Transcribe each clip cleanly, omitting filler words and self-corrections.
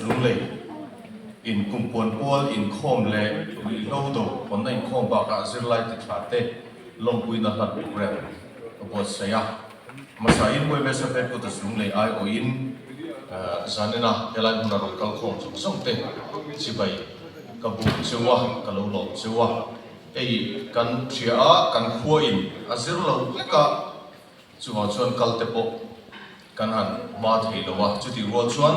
Lunglei in kumpuan pual inkhawm leh ruihhlo do hawnna inkhawm bakah zirlai tithla te lawmpuina hlan program a buatsaih a. Hmasa in YMSF Headquarters Lunglei aiawhin zanina helai hmuna rawn kal khawm zawng zawng te chibai ka buk cheu a, ka lo lawm cheu a. Hei kan hria a, kan khua in a zir lo hlek a, Chuvang chuan kal te pawh kan han hma thei lo a, chutih rual chuan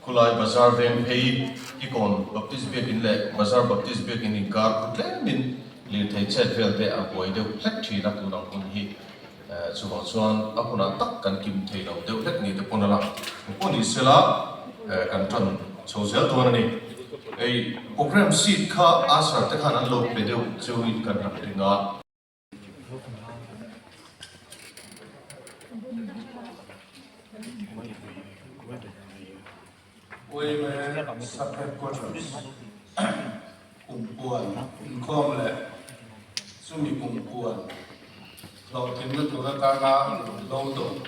khulai bazar veng phei Ikawn Baptist Biakin leh Bazar Baptist Biakin inkar khu tlemin lirthei chet vel te a buai deuh hlek thin a tun ang hun hi. Chuvang chuan a hunah tak kan kim thei lo deuh hlek ni te pawn a lang. Engpawh ni sela kan tan chho zel dawn a ni. Hei program seat kha Asher te khan an lo pe deuh cheuhin kan han ring a. Uaime Sub-Headquarters kumpuan inkhawm leh chumi kumpuan hlawhtlinna tur atana lo do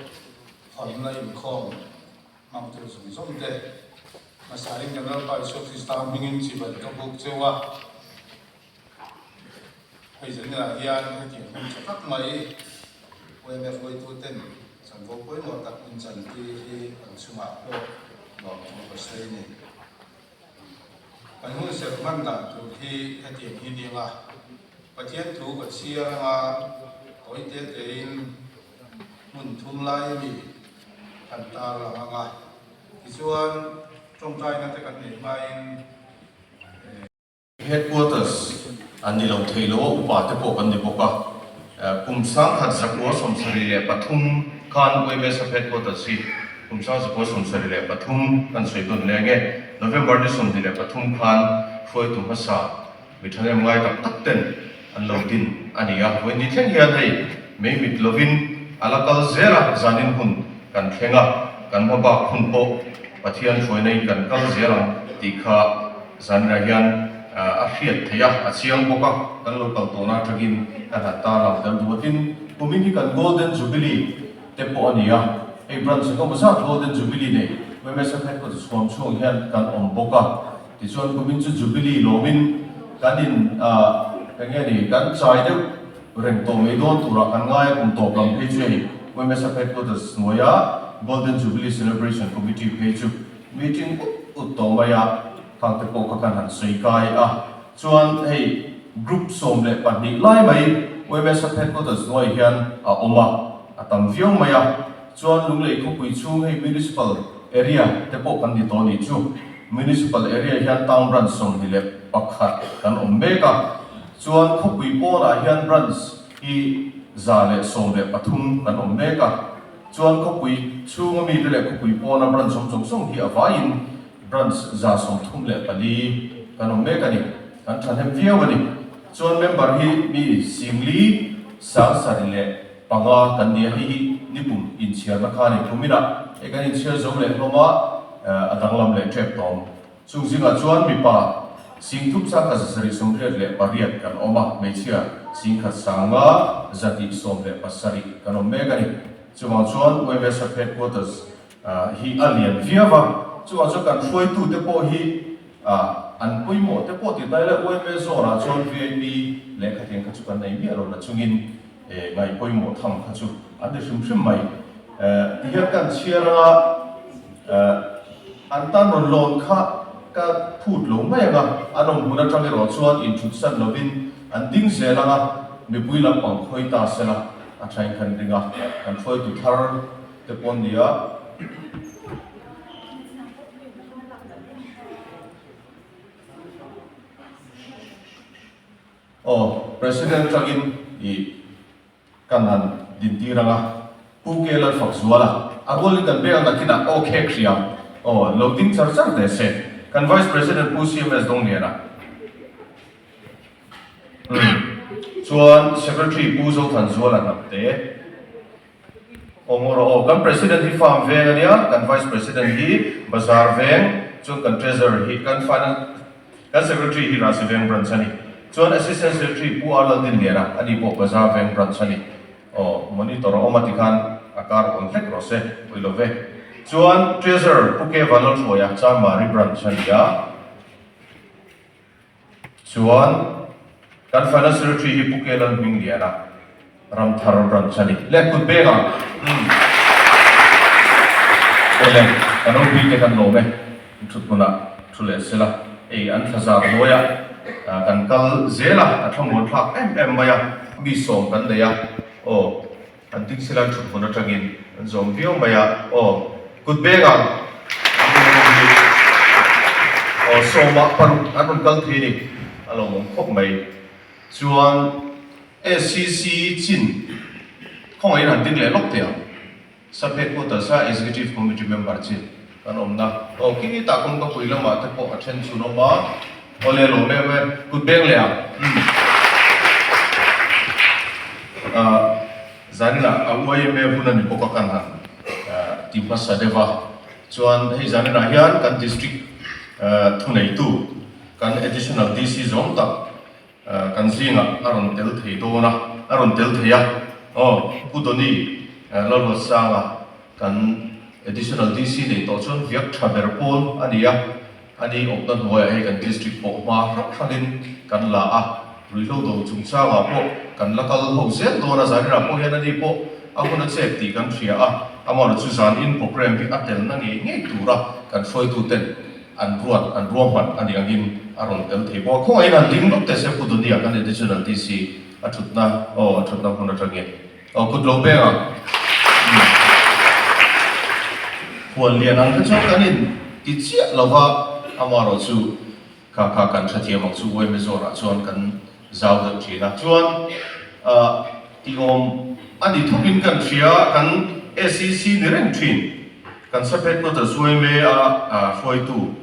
hawnna inkhawm hmang tur zawng zawng te hmasain kan Lalpa Isua Krista hmingin chibai ka buk cheu a. Hei zaninah hian hetiang hmun tha tak mai YMF hruaituten chanvo pawimawh tak min chantir hi an chungah pawh lawmthu ka sawi a ni. Kan hun serh hman dan tur hi hetiang hi nia nga, Pathian thu ka chhiar anga tawi te tein hmun thum lai a mi kan tarlang anga, tichuan tawngtaina te kan neih hmain, Headquarters an ni lo thei lo a, upa te pawh kan ni bawk a. Kum 1973 khan UMSF Headquarters hi kum 1973 kan sawi dawn leng e. November ni 23 khan hruaitu hmasa mi thahnem ngai tak tak ten an lo din a ni a. Vawiin ni thleng hian hei mei mit lovin a la kal zel a, zanin hun kan thleng a, kan hma bak hun pawh Pathian hruaina in kan kal zel ang tih kha Zanriah hian a hriat theih a, a chiang bawk a, kan lo kal tawhna atangin kan han tar lang tel duh a. Tin, kumin hi kan Golden Jubilee te pawh a ni a, hei branch engemaw zat Golden Jubilee nei MSF Headquarters huam chhung hian kan awm bawk a. Tichuan kumin chu Jubilee lawmin kan in eng nge ni, kan chai deuh reng tawh mai dawn turah kan ngai a, kum tawp lam phei chu hei MSF Headquarters hnuaia Golden Jubilee Celebration Committee phei chu Meeting ut ut tawh mai a, khang te pawh kha kan han sawi kai a. Chuan hei group 12 lai mai YMSF headquarters hnuai hian a awm a, a tam viau mai a. Chuan Lunglei khawpui chhung hei municipal area te pawh kan ni tawh a nih chu. Municipal area hian town branch 21 kan awm mek a. Chuan khawpui pawnah hian branch hi 113 kan awm mek a. Chuan khawpui chhunga mite leh khawpui pawna branch awm zawng zawng hi a vaiin branch 34 kan awm mek a ni. Kan thahnem viau a ni. Chuan member hi mi singli 75 kan ni a, hei hi nipum inchhiarna kha a ni. Kuminah hei kan inchhiar zo leh hlawm a, a danglam leh tep tawm. Chung zingah chuan mipa sing thum 1788 kan awm a, hmeichhia sing khat 5117 kan awm mek a ni. Chuvang chuan YMSF Headquarters hi a lian viau a, chuvang chuan kan hruaitute pawh hi an pawimawh te pawh ti ta ila YMS zone ah chuan vip lehkha tiang kha chu kan nei miah lo na chungin ngaih pawimawh tham kha chu an ti hrim hrim mai. Tihian kan chhiar anga an tan rawn lawn kha ka phut lo mai anga, an awm hmun atang erawh chuan inthutsan lovin an ding zel anga mipui lampang khawi ta sela a thain kan ring a, kan hruaitu thar te pawh an ni a. Aw, President atangin i kan han dintir ang a, Pu Ke Lalfakzuala, a rualin kan beng ang nakinah aw khek hria, aw, lo ding char char teh se, kan Vice President Pu CMS Dongliana. Umm. Chuan Secretary Pu Zothanzuala Hnamte. Aw maw rawh aw. Kan President hi Farm veng a nia, kan Vice President hi Bazar veng. Chuan kan Treasurer hi kan Finance kan Secretary hi Rahsi Veng Branch a ni. Chuan Assistant Secretary Pu R Laldinliana a ni pawh Bazar Veng Branch a ni. Aw, monitor a awm a tikhan a kar awn hlek rawh se, pawi lo ve. Chuan Treasurer Pu K Vanlalhruaia Chanmari Branch a ni a. Chuan kan Finance Secretary hi Pu K Lalhmingliana Ramthar Branch a ni. Le kut beng ang. Umm. Awle, kan OP te kan lawm e. Thut hmunah thu leh sela, ei an thla zar hnuaiah kan kal zel a, a thlamuan thlak em em mai a, mi sawm kan nei a, aw, an ding sela an thut hmun atangin an zawm viau mai a, aw, kut beng ang, aw, sawmah paruk an rawn kal thei a ni, a lawmawm khawp mai. Chuan SCC chin khawngaihin han ding leh lawk teh ang. Sub Headquarters a Executive Committee member chi kan awmna aw khi tah kawngka pui lamah te pawh a then chhun awm a, aw le lawm em e, kut beng leh ang umm ah zaninah a YMA hun a ni bawk a kan han ti hmasa deuh a, chuan hei zaninah hian kan District thuneitu kan Additional DC zawng tak Kan zingah a rawn tel thei dawn a, a rawn tel thei a, aw Pu Doni Lalruatsanga kan Additional DC neih tawh chuan viak tha ber pawl a ni a, a ni awmna hnuaiah hei kan District pawh hma hrang hrangin kan la a, ruihhlo do chungchangah pawh kan la kal ho zel dawn a, zaninah pawh hian a ni pawh a hun a chep tih kan hria a, amaherawhchu zanin programme hi a telna ngei ngei tura kan hruaituten An ruat, an ruahman a nih angin a rawn tel thei bawk a. Khawngaihin han ding lawk teh se Pu Dunia kan Additional DC a thutna, aw a thutna hmun atangin. Aw kut lo peng ang. Umm. Huan lian ang kha chuan kan in ti chiah lo va, amaherawh chu kha kha kan hrethiam ang chu YMA zawnah chuan kan zau deuh thin a. Chuan ah ti awm a ni thawkin kan hria, kan SEC ni reng thin. Kan sub headquarters YMA a hruaitu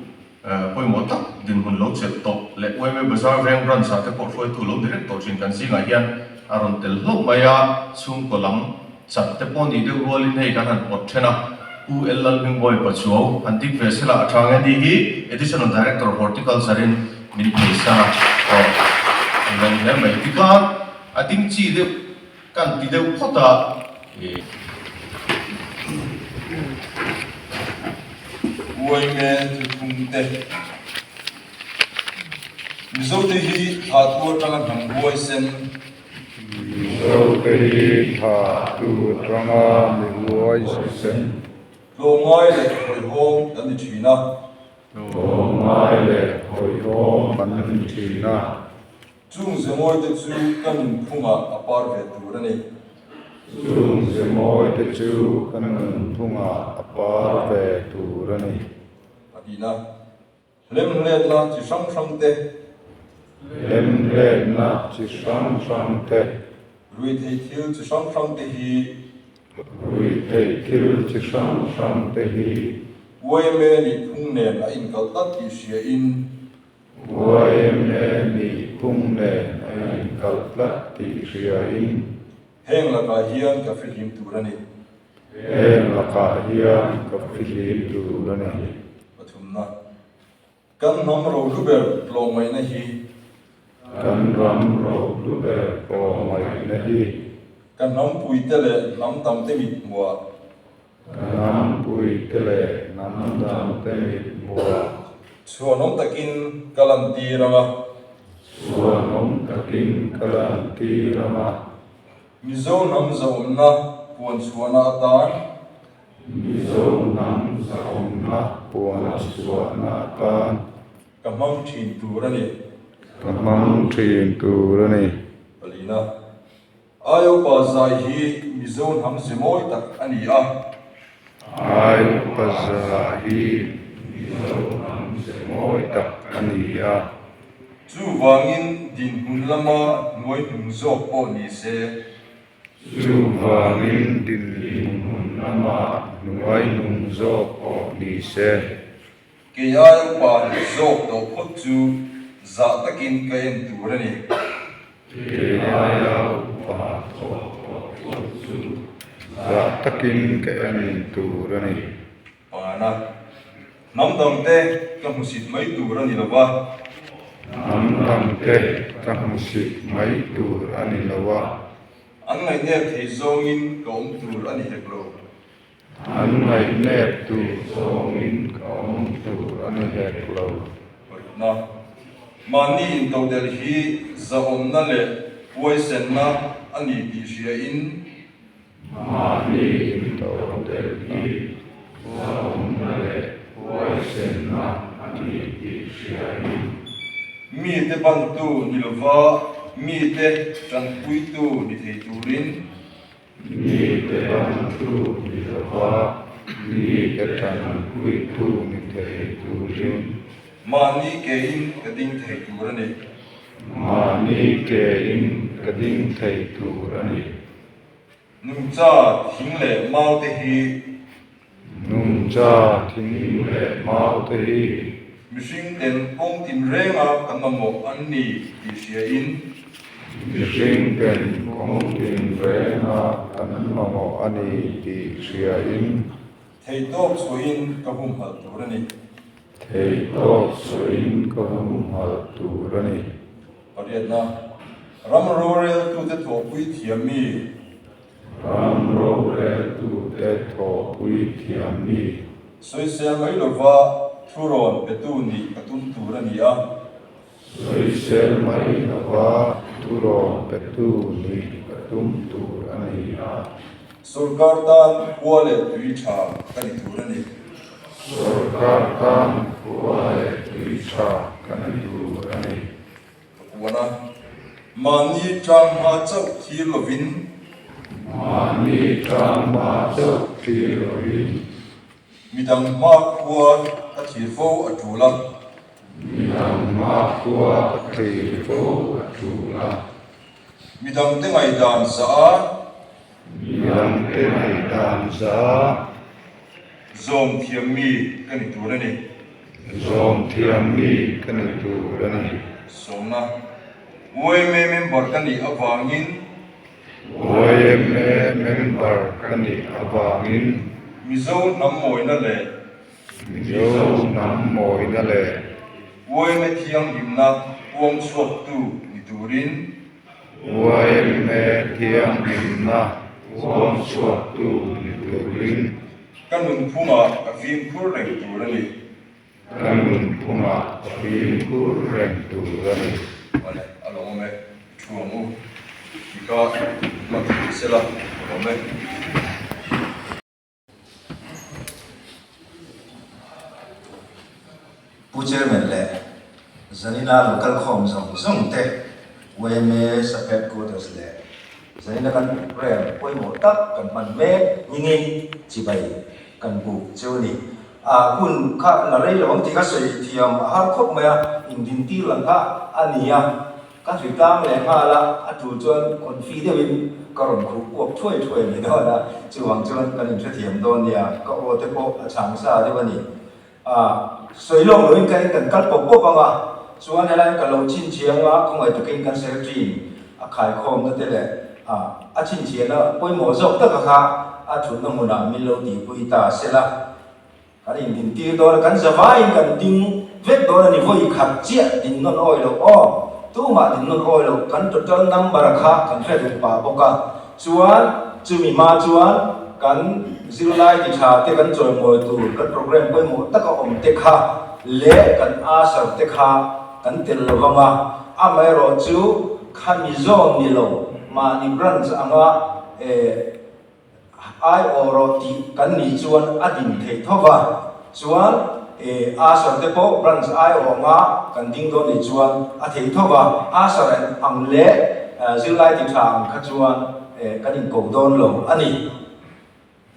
pawimawh tak dinhmun lo chelh tawh leh YMA Bazar Veng Branch ah te pawh hruaitu lo ni reng tawh thin kan zingah hian a rawn tel hlauh mai a, chhungkaw lam chat te pawh nih deuh rualin hei kan han pawt then a, Pu L Lalhmingbawi Pachuau han dik ve sela a tha nge ni hi Additional Director Horticulture in min pheisan a, aw an lawm hle mai tikhan a ding chi deuh Kan ti deuh phawt a. Uaime thuthlung te. Mizote hi thla tu atanga hnam huai sen. Mizote hi thla tu atanga mi huai sen. Tlawmngai leh hawihhawm kan ni thin a. Tlawmngai leh hawihhawm kan ni thin a. Chung zemawite chu ka nunphungah a par ve tur a ni. Chung zemawite chu ka nunphungah a par ve tur a ni. A ti na. Hlemhletna chi hrang hrang te. Hlemhletna chi hrang hrang te. Ruihtheih thil chi hrang hrang te hi. Ruihtheih thil chi hrang hrang te hi. YMA nih phung nen a inkalh tlat tih hria in. YMA nih phung nen a inkalh tlat tih hriain. Heng lakah hian ka fihlim tur a ni. Heng lakah hian ka fihlim tur a ni. Pathumna, Kan hnam rohlu ber tlawmngaihna hi. Kan ram rohlu ber tlawmngaihna hi. Ka hnampuite leh hnam tamte mit hmuah. Ka hnampuite leh hnam dangte mit hmuah. Chhuanawm takin ka lantir ang a. Chhuanawm takin ka lantir ang a. Mizo hnam zahawmna puan chhuahna atan. Mizo hnam zahawmna puan chhuahna atan. Ka hmang thin tur a ni. Ka hmang thin tur a ni. Palina. Aiopa zai hi Mizo hnam ze mawi tak a ni a. Aiopa zai hi Mizo hnam ze mawi tak a ni a. Chuvangin dinhmun lama hnuai hnung zawk pawh ni se. Chuvangin dinhmun lama hnuai hnung zawk pawh ni se. Kei Aiopa ni zawk tawh phawt chu zah takin ka en tur a ni. Kei Aiopa tawh phawt chu zah takin ka en tur a ni. Pana. Hnam dangte ka hmusit mai tur a ni lo va. Hnam dangte ka hmusit mai tur a ni lo a. An ngaihnep thei zawngin ka awm tur a ni hek lo. An ngaihnep tur zawngin ka awm tur a ni hek lo. Pawihna, Mahni intodelh hi zahawmna leh huaisenna a ni tih hriain. Mahni intodelh hi zahawmna leh huaisenna a ni tih hriain. Mite bantu ni lova mite tanpuitu ni thei turin. Mite bantu ni lova mite tanpuitu ni thei turin. Mahni kein ka ding thei tur a ni. Mahni kein ka ding thei tur a ni. Nungcha thing leh mau te hi. Nungcha thing leh mau te hi. Mihring ten kawng tinrenga kan mamawh an ni tih hriain. Mihring ten kawng tinrenga kan mamawh a ni tih hriain. Theihtawp chhuahin ka humhalh tur a ni. Theihtawp chhuahin ka humhalh tur a ni. Pariatna, Ram roreltute thawhpui thiam mi. Ram roreltute thawhpui thiam mi. Sawisel mai lova thurawn petu nih ka tum tur a ni a. Sawisel mai lova thurawn petu nih ka tum tur a ni a. Sorkar tan khua leh tui tha ka ni tur a ni. Sorkar tan khua leh tui tha ka ni tur a ni. Ka kuan a, mahni tang hma chauh thlir lovin. Mahni tang hma chauh thlir lovin. Midang hma khua ka thlir fo a tul a. Midang hma khua ka thlir fo a tul a. Midangte ngaihdan za a. Midangte ngaihdan za a. Zawm thiam mi ka ni tur a ni. Zawm thiam mi ka ni tur a ni. Sawmna, YMA member ka nih avangin. YMA member ka nih avangin. Mizo hnam mawina leh. Mizo hnam mawina leh. YMA thianghlimna puang chhuaktu ni turin. YMA thianghlimna puang chhuaktu ni turin. Ka nunphungah ka fimkhur reng tur a ni. Ka nunphungah ka fimkhur reng tur a ni. Awle, a lo awm e, thu ang u. Tika hman thei sela, a lo awm e. Pu Chairman leh Zanina lo kal khawm zawng zawng te, yma Sub Headquarters leh Zanina kan program pawimawh tak kan hman mek hmingin chibai kan buk cheu a ni. A hun kha la rei lo ang tih ka sawi thiam a har khawp mai a, indintir lang kha a ni a. Ka hri tlang leh nghal a, a tul chuan confi deuhin ka rawn khuh uap thuai thuai mai dawn a, chuvang chuan kan inhrethiam dawn nia, ka aw te pawh a chhang sa deuh a ni. A, sawi lawk loin ka en kan kal pawp pawp ang a, chuan helai ka lo chhinchhiang a, khawngaih takin kan secretary in a khaikhawmna te leh a, a chhinchhiahna pawimawh zawk taka kha a thutna hmunah min lo tihpui ta sela. Kan indintir dawn a, kan zavaiin kan ding vek dawn a ni, vawi khat chiah din nawn awi loh aw, tumah din nawn awi loh, kan total number kha kan hre duh pah bawk a, chuan chumi hma chuan kan zirlai ti tha te kan chawimawi tur kan program pawimawh taka awm te kha leh kan usher te kha kan tel lo vang a, amaherawh chu khami zawn ni lo mahni branch anga eh. Ai aw rawh tih kan nih chuan a din theih tho va, chuan e Asher te pawh branch ai aw anga kan ding dawn nih chuan a thei tho va, Asher ang leh zirlai ti tha ang kha chuan e kan inko dawn lo a ni.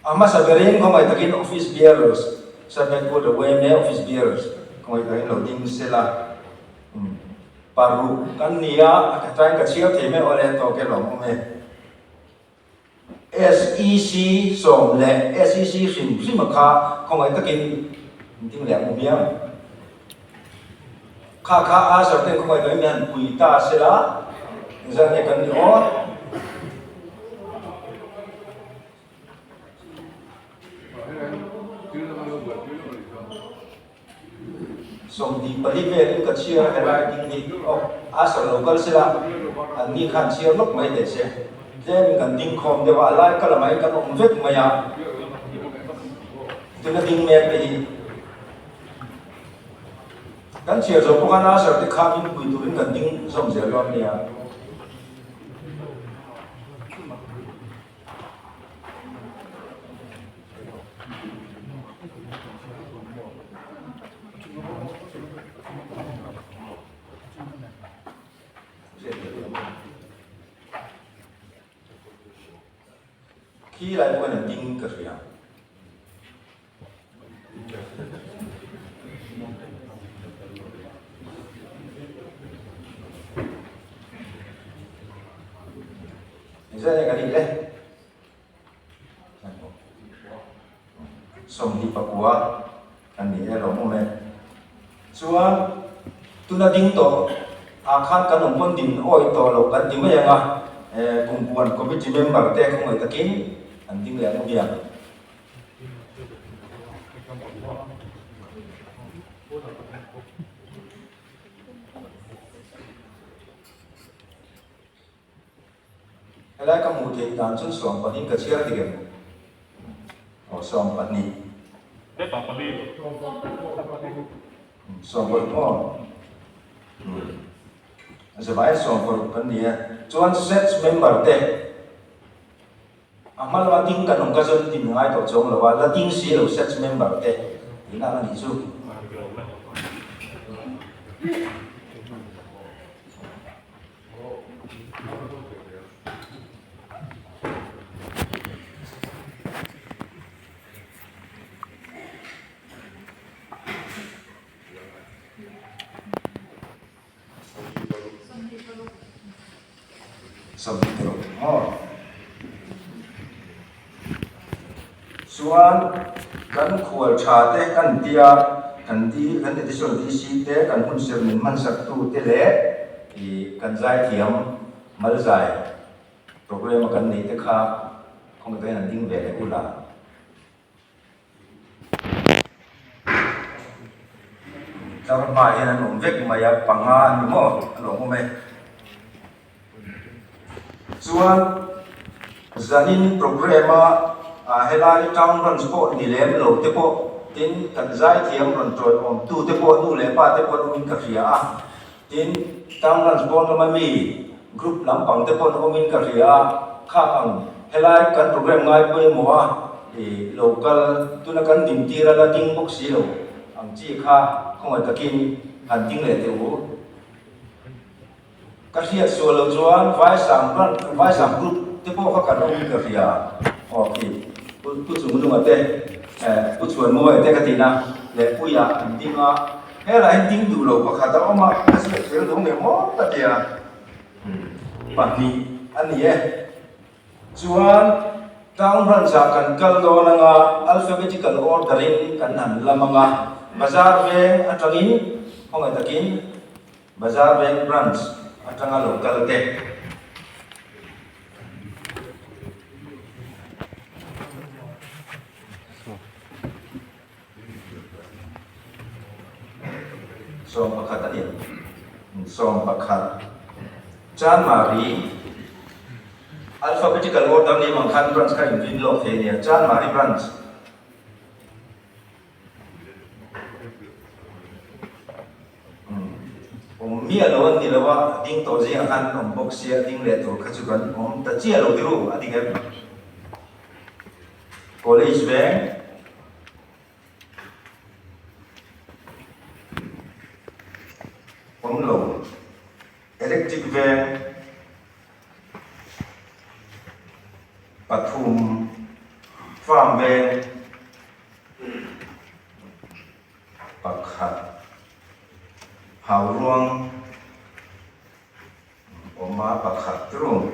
A hmasa berin khawngaih takin office bearers, Sub Headquarter yma office bearers khawngaih takin lo ding sela. Paruk kan ni a, a tain ka chhiar thei mai awle tawk e lawm awm e. SEC 10 leh SEC hrim hrim a kha khawngaih takin in ding leh ang u hmiang. Kha kha Azar ten khawngaih takin min han pui ta sela engzat nge kan ni aw. 24 velin ka chhiar a helai ding hi aw Asher lo kal sela an ni khan chhiar lawk mai teh se. Tlemin kan ding khawm deuh a, a lai ka la mai kan awm vek mai a, tuna ding mek te hi kan chhiar zo bawk a, Nasser te kha min pui turin kan ding zawm zel dawn nia. Khi lai pawh hian an ding ka hria. Engzah nge kan nih le? 29 a ni e lawm awm e. Chuan tuna ding tawh ah khan kan awm pawn din awi tawh loh kan ti mai ang a, kumpuan committee member te khawngaih takin an ding leh ang hian. Helai ka hmuh theih dan chu 12 ka chhiar dik em? Aw 12. 16 maw? A zavai 16 kan ni e. Chuan sets member te a hma lama ding kan awm ka chuan din ngai tawh chuang lo a, la ding si lo sets member te tihna ang a nih chu. Chuan kan khual tha te kan tia kan di kan additional DC te kan hun ser min hmansak tu te leh Ih kan zaithiam Malzai program a kan neih te kha khawngaih takin an ding ve leh ula. Tlar hmaah hian an awm vek mai a, panga an ni maw a lawm awm e. Chuan zanin program a helai town branch pawh ni lem lo te pawh tin kan zaithiam rawn tawiawm tu te pawh nu leh pa te pawh an awmin ka hria a. Tin, town branch pawn lama mi group lampang te pawh an awmin ka hria a, khang ang helai kan program ngai pawimawh a i lo kal tuna kan din tir a la ding bawk si lo ang chi kha khawngaih takin han ding leh teh u. Ka hriat sual lo chuan Vaisang branch Vaisang group te pawh kha kan awmin ka hria aw khi Pu Pu Chungnunga te eh Pu Chhuanmawia te ka tihna leh Puia an ding a. Helai hian ding duh lo pakhat a awm a, ka ziak fel lo nge maw ka ti a, pahnih a ni e. Chuan town branch ah kan kal dawn anga alphabetical order in kan han lam anga, Bazar veng atangin khawngaih takin Bazar veng branch atanga lo kal te. 11 a ni. 11 Chanmari Alphabetical order ni mang khan branch kha in rin lawk thei nia Chanmari branch Awm miah lo an ni lo a, a ding tawh zingah khan an awm bawk sia, ding leh tur kha chu kan awm ta chiah lo tiru a ding em? College veng awm lo, electric veng pathum, farm veng pakhat, hauruang. Awma pakhat rum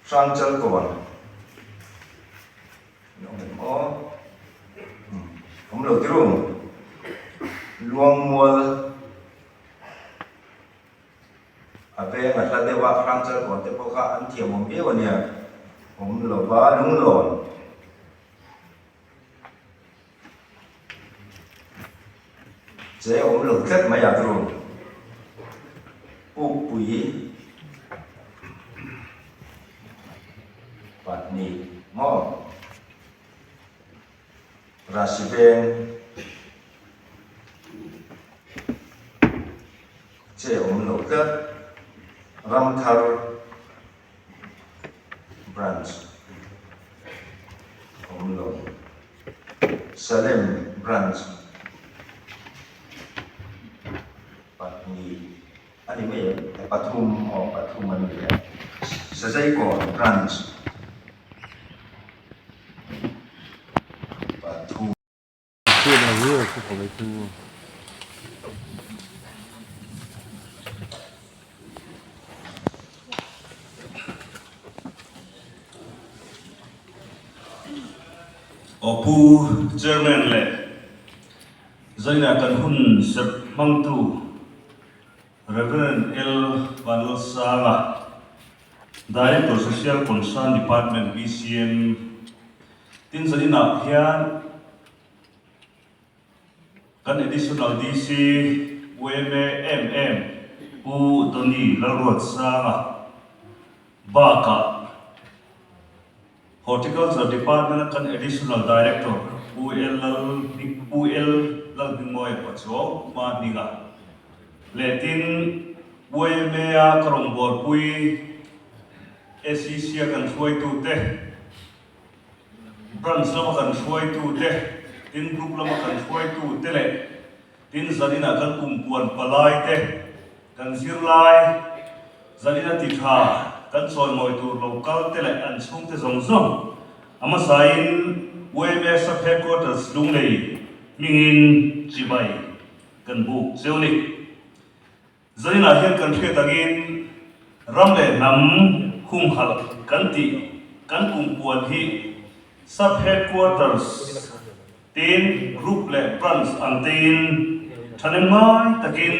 Hrangchal kawn an awm em aw awm lo ti rum Luangmual a veng a hla deuh a Hrangchal kawn te pawh kha an thiam awm viau a nia awm lova lunglawn. Che awm lo tlat mai a tru. Pukpui pahnih maw? Rahsiveng che awm lo tlat. Ramthar Branch awm lo. Salem Branch pahnih a ni mai em? Pathum aw pathum a ni e. Sazaikawn Branch pathum. Aw Pu Chairman leh Zaina kan hun serh hmangtu Rev. L. Vanlalsanga, Director Social Concern Department BCM, tin zaninah hian Kan Additional DC yma em em Pu Donny Lalruatsanga bakah Horticulture Department-a kan Additional Director Pu L Lal Pu L Lalhmingmawia Pachuau hma hminga leh tin YMA-a ka rawngbawlpui SEC-a kan hruaitute Branch lama kan hruaitute, tin group lama kan hruaitute leh tin zaninah kan kumpuan palaite, kan zirlai zanina ti tha kan chawimawi tur lo kal te leh an chhungte zawng zawng a hmasain YMA Sub Headquarters Lunglei hmingin chibai kan buk cheu ni. Zainah hian kan hriat angin ram leh hnam humhalh kan tih kan kumpuan hi Sub Headquarters tin Group leh Branch ang tein thahnem ngai takin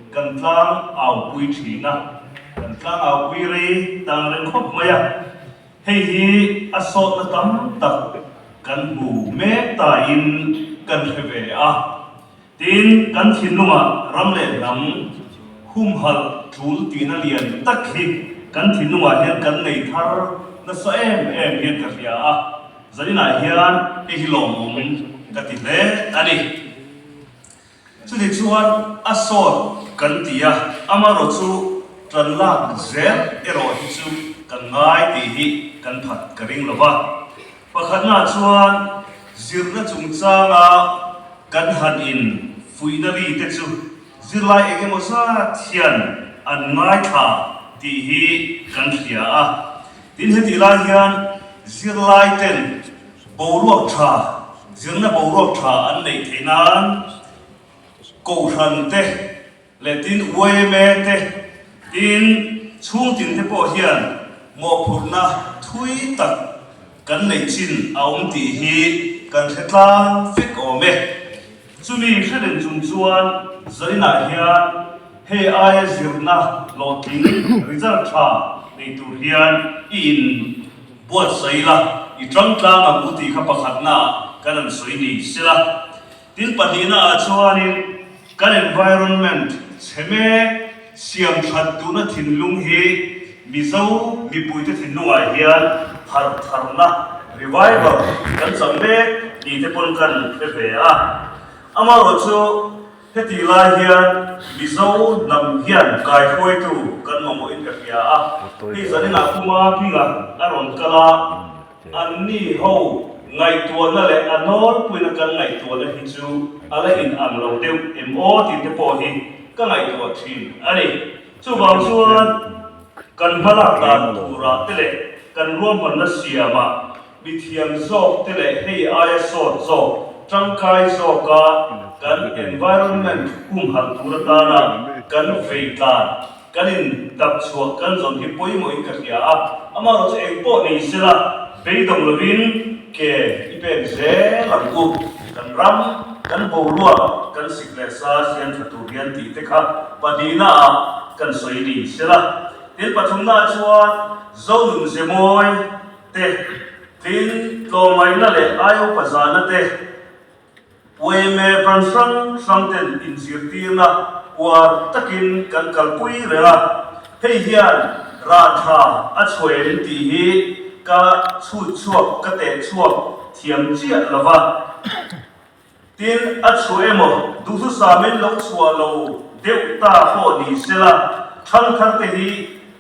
kan tlang aupui thin a, kan tlang aupui rei tang reng khawp mai a, hei hi a sawtna tam tak kan hmu mek tain kan hre ve a. Tin, kan thinlungah ram leh hnam humhalh tul tihna lian tak hi kan thinlungah hian kan nei thar nasa em em hian ka hria a, zaninah hian hei hi lawmawm ka ti hle a ni. Chuti chuan a sawt kan ti a, amaherawh chu tan lak zel erawh hi chu kan ngai tih hi kan phat ka ring lo va. Pakhatnaah chuan zirna chungchanga kan han in fuihna ri te chu zirlai eng emaw zat hian an ngaithla tih hi kan hria a. Tin, hetih lai hian zirlai ten boruak tha, zirna boruak tha an neih theih nan Kohhran te leh tin yma te, tin chhungtin te pawh hian mawhphurhna thui tak kan neih chin a awm tih hi kan hre tlang vek awm e. Chumi hre reng chung chuan zainah hian hei aia zirna hlawhtling result tha nei tur hian i in buatsaih la, i tang tlang ang u tih kha pakhatnaah kan han sawi ni sela. Tin pahnihna ah chuanin kan environment chhe mek siam that duhna thinlung hi Mizo mipuite thinlungah hian harh tharna, revival, kan chang mek tih te pawn kan hre ve a. Amaherawh chu heti lai hian Mizo hnam hian kaihruaitu kan mamawhin ka hria a. Hei zaninah Puma hminga a rawn kal a. Anni ho ngaihtuahna leh a nawlpuina kan ngaihtuahna hi chu a la in ang lo deuh em aw tih te pawh hi ka ngaihtuah thin a ni. Chuvang chuan kan hmalak dan turah te leh kan ruahmanna siamah mithiam zawk te leh hei aia sawt zawk tangkai zawka kan environment humhalh tur atana kan vei tlan Kan in dap chhuah kan zawn hi pawimawhin ka hria a, amaherawh chu eng pawh nei sela beidawng lovin ke i pek zel ang u. Kan ram, kan boruak, kan sik leh sa siam tha tur hian tih te kha pahnihna ah kan sawi ni sela. Tin pathumna ah chuan Zonun Zemawi te, tin tlawmngaihna leh Aiawpa zahna te. Yma branch hrang hrang ten inzirtirna uar takin kan kalpui reng a, hei hian rah tha a chhuah em tih hi ka chhut chhuak ka teh chhuak thiam chiah lo va. Tin, a chhuah emaw duhthusam in lo chhuah lo deuh ta pawh ni sela, thangthar te hi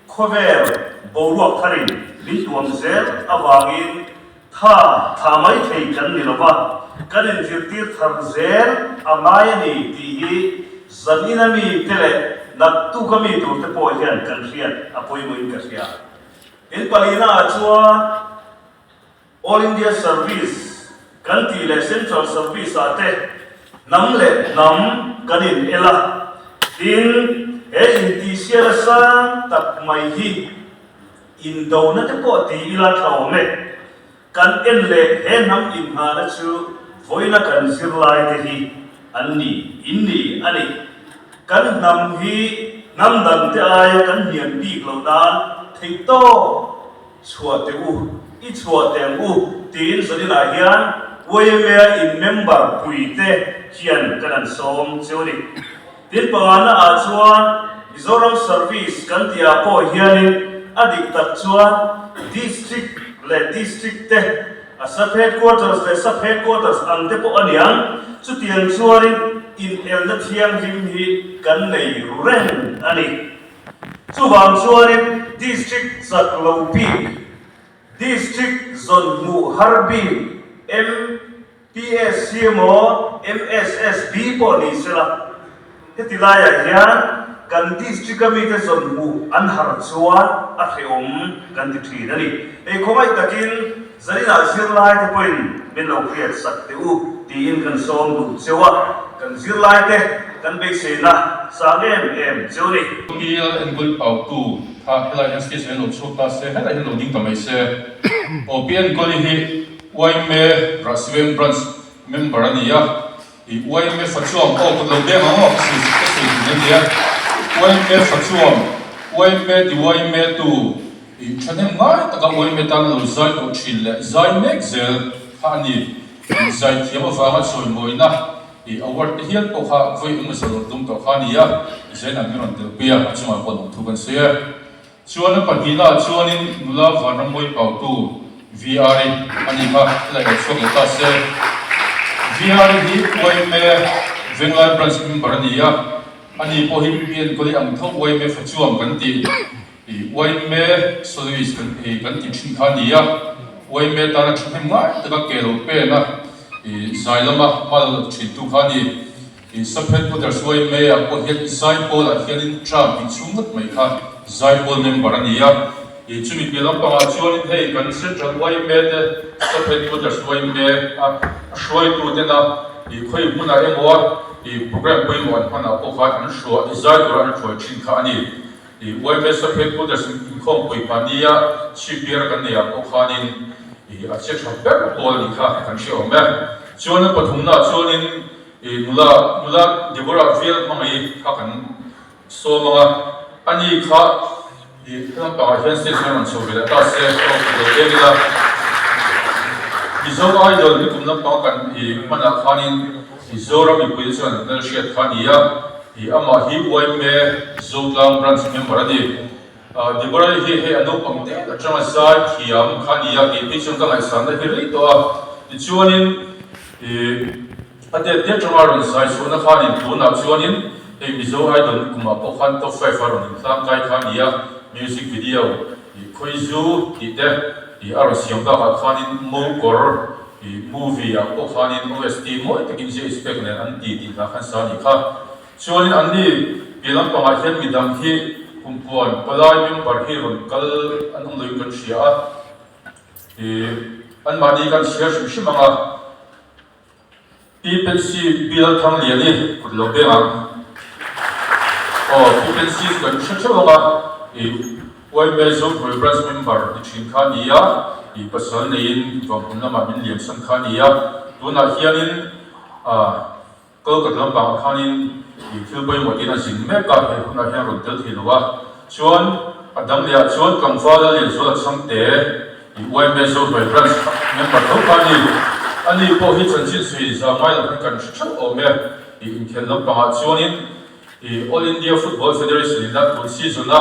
khawvel boruak tharin min tuam zel avangin tha tha mai thei kan ni lova, kan inzirtir thar zel a ngai a ni tih hi zanina mi te leh naktuk a mi tur te pawh hian kan hriat a pawimawhin ka hria. Tin, palina ah chuan. All India Service kan tih leh Central Service ah te hnam leh hnam kan in el a, tin he intihsiala sang tak mai hi indona te pawh ti ila tha awm e. Kan en leh he hnam inghahna chu vawiina kan zirlai te hi an ni, in ni a ni. Kan hnam hi hnam dang te aia kan hniam bik loh nan theihtawp Chhuah teh u, i chhuah teh ang u tiin Zaninah hian YMA in member puite hian kan han sawm cheu a ni. Tin pangana ah chuan Mizoram Service kan tih ah pawh hianin a dik tak chuan District leh District te, a Sub Headquarters leh Sub Headquarters ang te pawh a niang, chutiang chuanin inelna thianghlim hi kan nei ru reng a ni. Chuvang chuanin District chak lo bik, District zawn hmuh har bik, MPSC emaw MSSB pawh ni sela, heti laiah hian kan District a mite zawn hmuh an har chuan a hrehawm kan ti thin a ni. Hei khawngaih takin Zaninah zirlaite pawhin min lo hriat sak teh u tiin kan sawm duh cheu a, kan zirlaite kan beiseina sang em em cheu ni. Bial enkawl pautu kha helai hian stage ah hian lo chhuak ta se, helai hian lo ding ta mai se. Aw Pi Enkawli hi yma Rahsiveng Branch member a ni a, I yma Fachuam aw kut lo beng ang aw ka sawi ka sawi thin a nia. Yma Fachuam, yma ti yma tu I thahnem ngai taka yma tan lo zai tawh thin leh zai mek zel kha a ni. I zai thiam avanga chawimawina i award te hial pawh kha vawi eng emaw rawn tum tawh kha a ni a, i zain an min rawn telpui a, a chungah pawh lawmthu kan sawi e. Chuan a pahnihnaah chuanin nula Vanrammawi Pautu, VR-i a ni kha, helai lo chhuak leh ta se. VR-i hi yma Venglai Branch member a ni a, ani pawh hi PNKawli ang tho yma Fachuam kan tih. I yma soloist kan i kan ti thin kha a ni a, yma tana thahnem ngai taka ke lo pen a, i zai lama hma lo la thin tu kha a ni. I sub headquarters yma ah pawh hian zai pawl ah hianin term tih chhung ngawt mai kha zai pawl member a ni a. I chumi piah lampangah chuanin hei kan central yma te sub headquarters yma a hruaitu tena i khawi hmunah emaw a i program pawimawh an hmanah pawh khan an hruai i zai tura an hruai thin kha a ni. I yma sub headquarters inkhawmpui mahnia chhipbiar kan neih ah pawh khanin i a che tha ber pawl a nih kha kan hre awm e. Chuan a pathumna ah chuanin i nula nula Deborah Vial hmangaih kha kan sawm ang a, ani kha i lampangah hian stage hian rawn chho ve leh ta se ka rawn lo deng ila. Mizo Idol nikum lampang kan i hmanah khanin i Zoram mipuite chuan an hriat kha a ni a. I amah hi yma Zotlang Branch member a ni. Deborah-i hi hei a naupang te atanga zai thiam kha a ni a, kei phei chuan ka ngaihsanna hi rei tawh a. Tichuanin i a tet te atanga rawn zai chhuahna khanin tunah chuanin hei Mizo Idol nikumah pawh khan top five a rawn inhlang kai kha a ni a, music video i Khawizu tih te i a rawn siam bakah khanin Mokawr I movie ah pawh khanin OST mawi takin JH pek nen an ti tih hla khan sa a nih kha. Chuanin anni pian lampangah hian midang hi kumpuan palai member hi rawn kal an awm loin kan hria a. I anmahni kan chhiar hrim hrim ang a. Pi Pensy Bial Thangliani kut lo beng ang. Aw Pi Pensy chu kan hre theuh ang a, i yma Zothoi Branch member ni thin kha a ni a, i pasal neiin Vanghmun lamah min liamsan kha a ni a, tunah hianin ah Kolkata lampangah khanin i thil pawimawh tiin a zin mek a, he hunah hian rawn tel thei lo a. Chuan a dang lehah chuan tlangval a Lianzuala Chhangte, I yma Zohnuai Branch member tho kha a ni. Ani pawh hi chanchin sawi zam ngai lo khan kan hre theuh awm e. Ih inkhel lampangah chuanin ih All India Football Federation in a tun season a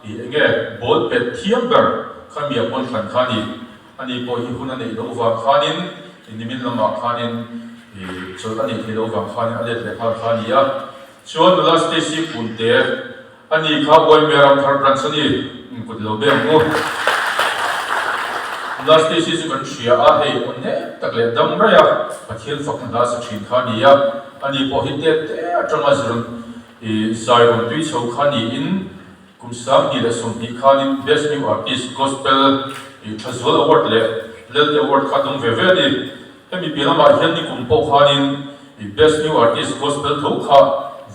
ih enge ball pet thiam ber kha mi a pawn thlan kha a ni. Ani pawh hi hun a neih loh vang khanin ih nimin lamah khanin ih chawlh a neih theih loh vang khanin a let leh nghal kha a ni a. Chuan nula Stacy Punte A ni kha Uaime Ramthar Branch a ni, kut lo be ang u. Nula Stacy chu kan hria a, hei aw nek tak leh dam raih a, Pathian fakna hla sa thin kha a ni a. A ni pawh hi tet te atanga zir i zai rawn tui chho kha niin kum 2020 khanin Best New Artist Gospel i Thazual Award leh Lelte Award kha dawng ve ve a ni. Hemi piah lamah hian nikum pawh khanin i Best New Artist Gospel tho kha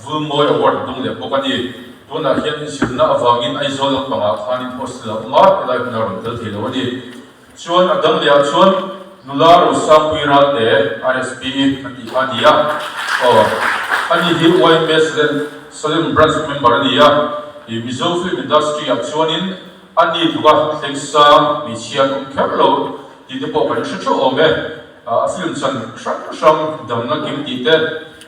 Vulmawi Award a dawng leh bawk a ni. Tunah hian inzirna avangin Aizawl lampangah khanin hostel a awm a, helai hmunah rawn tel thei lo a ni. Chuan a dang lehah chuan nula Rosangpui Ralte, RSP, a tih kha a ni a. Aw, ani hi YMA Salem Branch member a ni a. I Mizo Film Industry-ah chuanin A ni tluka thleng sang hmeichhia an awm kher lo tih te pawh kan hre theuh awm e. A film chan hrang hrang damna kim tih te,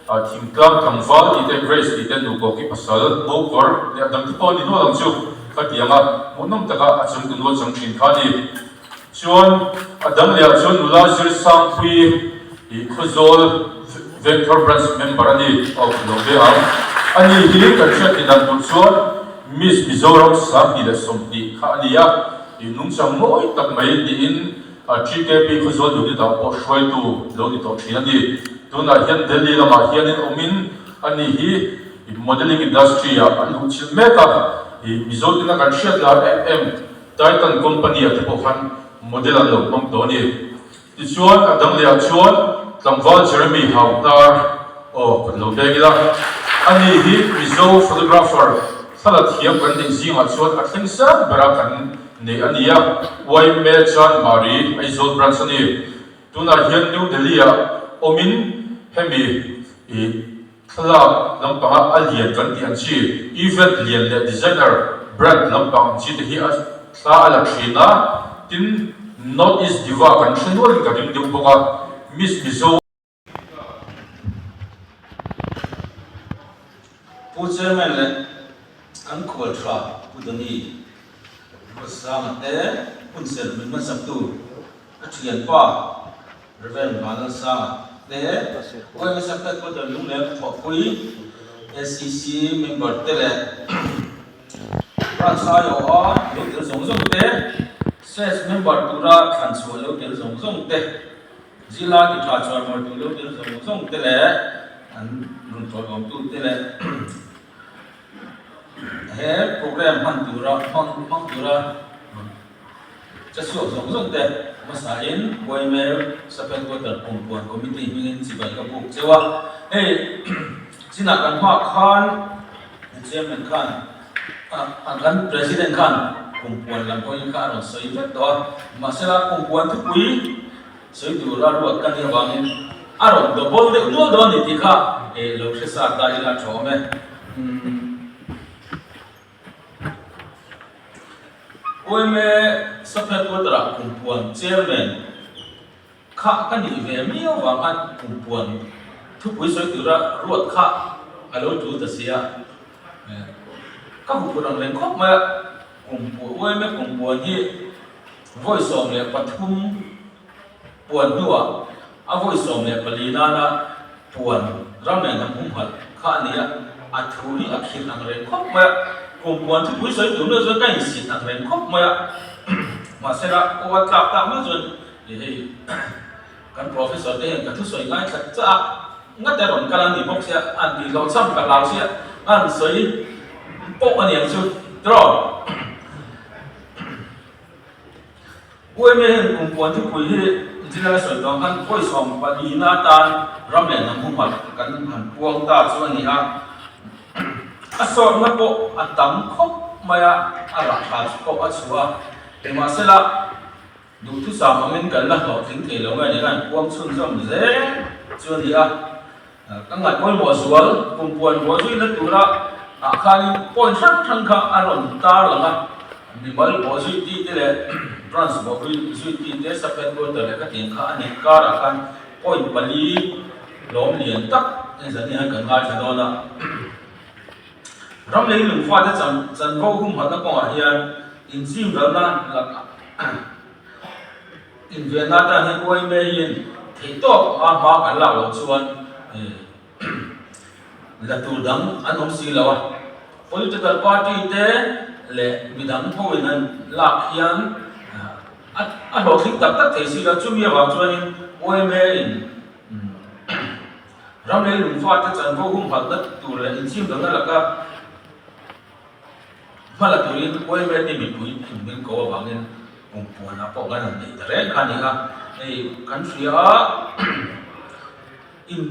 thingtlang tlangval tih te, Grace tih te, nukawki pasal, mokawr leh a dang te pawh a ni nual ang chu khatiang a hmuhnawm taka a changtu nual chang thin kha a ni. Chuan a dang leh ah chuan nula Zirsangpui ih Khawzawl Vengthar Branch member a ni a awm lo ve ang. A ni hi kan hriat tih dan tur chuan Miss Mizoram 2020 kha a ni a, ih nungchang mawi tak mai niin TKP Khawzawl unit ah pawh hruaitu lo ni tawh thin a ni. Tunah hian Delhi lamah hianin awmin a ni hi modelling industry ah an luhchilh mek a, ih Mizo tina kan hriat lar em em Titan company ah te pawh khan model an lo hmang tawh a ni. Tichuan a dang leh ah chuan tlangval Jeremy Hauhnar aw kan lo beng ila. Ani hi Mizo photographer thla la thiam kan neih zingah chuan a thleng sang bera kan neih a ni a, Yma Chanmari Aizawl branch a ni. Tunah hian New Delhi ah awmin hemi ih Thlalak lampanga a lian kan tih ang chi, event lian leh designer brand lampang ang chi te hi a thla a la thin a, tin North East Diva kan hre nualin ka ring deuh bawk a, Miss Mizo. Pu Chairman leh kan khual tha Pu Dani Ruatsanga te hunserh min hmasaktu a thianpa Rev. Vanlalsanga te, YMS Headquarter Lungleng Thawhpui, SEC member te leh Branch aiawha lo tel zawng zawng te, SEC member tura thlan chhuah lo tel zawng zawng te, Zila ti tha chuan mawrtu lo tel zawng zawng te leh an rawn tawiawmtu te leh he program hman tura hmang tura rawn Che chhuak zawng zawng te hmasain Uaimel Sub Headquarter Kumpuan Committee hmingin chibai ka buk cheu a. Hei chinah kan hma khan Chairman khan kan President khan Kumpuan lam hawi kha a rawn sawi vek tawh a. Mahsela Kumpuan thupui sawi tura ruat ka nih avangin a rawn double deuh nual dawn a ni tih kha lo hre sa ta ila a tha awm e. Uaime Sub Headquarter-ah Kumpuan Chairman kha ka nih ve miau vang khan Kumpuan thupui sawi tura ruat kha a lo tul ta si a. Ka huphurh ang reng khawp mai a, Kumpuan Uaime Kumpuan hi vawi 13 puan hnuah a vawi 14 nana Puan ram leh hnam humhalh kha a ni a, a thu hi a khirh ang reng khawp mai a, kum puan thupui sawi tur meuh chuan ka insit ang reng khawp mai a, mahsela aw a tlak tak meuh chuan ih hei kan professor te hian ka thusawi ngaithla chah a, ngate rawn kal an ni bawk sia, an tih hlawh cham ka hlau sia, an sawi pawh a ni ang chu tiraw. UMA hian kum puan thupui hi Zilala sawi tawh ang khan vawi 14 na atan ram leh hnam humhalh kan han puang ta chu a ni a. A sawrhna pawh a tam khawp mai a, a rah tha chu pawh a chhuah a. Nimahsela, duhthusam angin kan la hlawhtling thei lo nge ni khan puang chhunzawm zel chu a ni a. Ka ngaih pawimawh zual, kum puan buah zuina tura ah khanin point hrang hrang kha a rawn tar lang a, mimal buah zui ti te leh branch buah zui ti te, sub headquarter leh khatiang kha a nih karah khan. Point pali lawm lian tak hei zan hian kan ngaithla dawn a. Ram lei lungfate chanvo humhalhna kawngah hian inchim ralna lakah invenna atan hian uaime hian theihtawp a hma kan lak loh chuan la tur dang an awm si lo a. Political party te leh midang hoin an lak hian a hlawhtling tak tak thei si lo. Chumi avang chuanin uaime in Ram lei lungfate chanvo humhalhna tur leh inchimdalna laka hma la turin YMA mipui in min ko avangin kum puanah pawh kan han neih ta reng kha a ni a. Hei kan hria a, in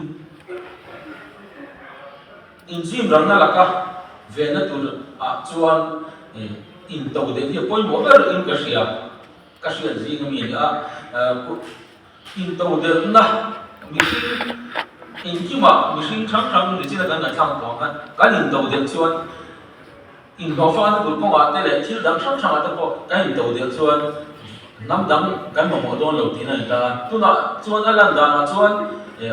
inchimdalna laka venna tur ah chuan into deuh hi a pawimawh ber in ka hria, ka hriat zing ami a ni a. Intodelhna mihring engkimah mihring hrang hrang nichina kan ngaihthlak tawh ang khan kan intodelh chuan inhlawhfana tur kawngah te leh thil dang hrang hrangah te pawh kan intodelh chuan hnam dang kan mamawh dawn lo tihna a ni ta a. Tunah chuan a lan danah chuan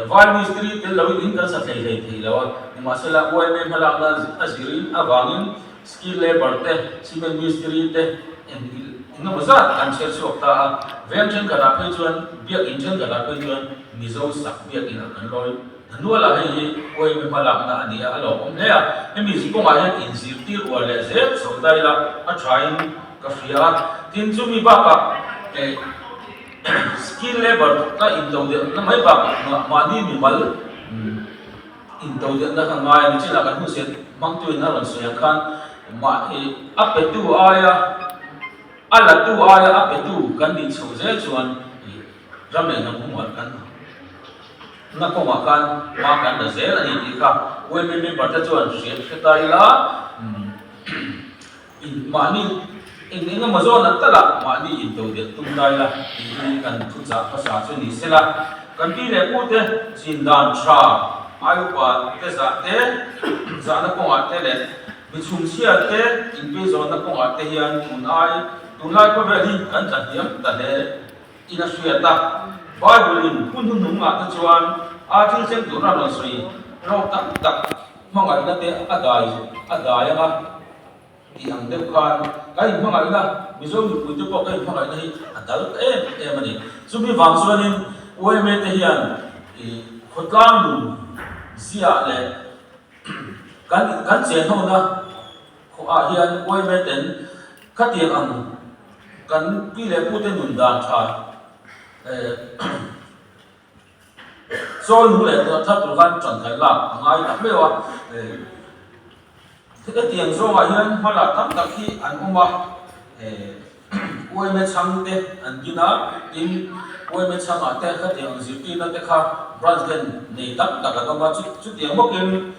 vai mistiri tel loin in kan sa thlei hlei thei lo a, nimahsela YMA hmalakna a zirin avangin Skill labour te, cement mistiri te eng engemaw zat an chher chhuak ta a, veng thenkhatah phei chuan biakin thenkhatah phei chuan Mizo sak biakin ah kan lawi ta nual a, hei hi YMA hmalakna a ni a, a lawmawm hle a, hemi kawngah hian inzirtir uar leh zel chho ta ila a thain ka hria a, tin chumi bakah eh skill labour ka into deuhna mai bakah mahni mimal Intodelhna ka ngai a ni chinah kan hunsiat hmangtuin a rawn sawi ang khan mah i a petu aia a latu aia a petu kan nih chhoh zel chuan i ram leh hnam humhalh kan na kawngah khan hma kan la zel a ni tih kha YMA member te chuan hriat hre ta ila in mahni eng eng emaw zawn ang talah mahni intodelh tum ta ila tih hi kan thuchah hmasa chu ni sela. Kan pi leh pu te chin dan tha ai upa te zah te zahna kawngah te leh mi chhungchhia te inpeizawnna kawngah te hian tun ai tunlai khawvel hi kan tla hniam ta hle in a hriat a. Bible in hun hnuhnungah te chuan a thil thleng tura rawn sawi rawk tam tak hmangaihna te a dai a dai ang a. Tih ang deuh khan kan inhmangaihna, Mizo mipuite pawh kan inhmangaihna hi a dal ta em em a ni. Chumi vang chuanin YMA te hian ih khawtlang nun ziah leh kan kan chen hona khawhah hian YMA ten khatiang ang kan pi leh pute nun dan tha eh Chawi lung leh tawh thar tur khan ṭan kan lak a ngai tak meuh a, hetiang zawngah hian hmala tam tak hi an awm a, UMA chhang te an din a, tin UMA chhangah te khatiang ang zirtirna te kha branch ten nei tam tak an awm a, chutiang bawkin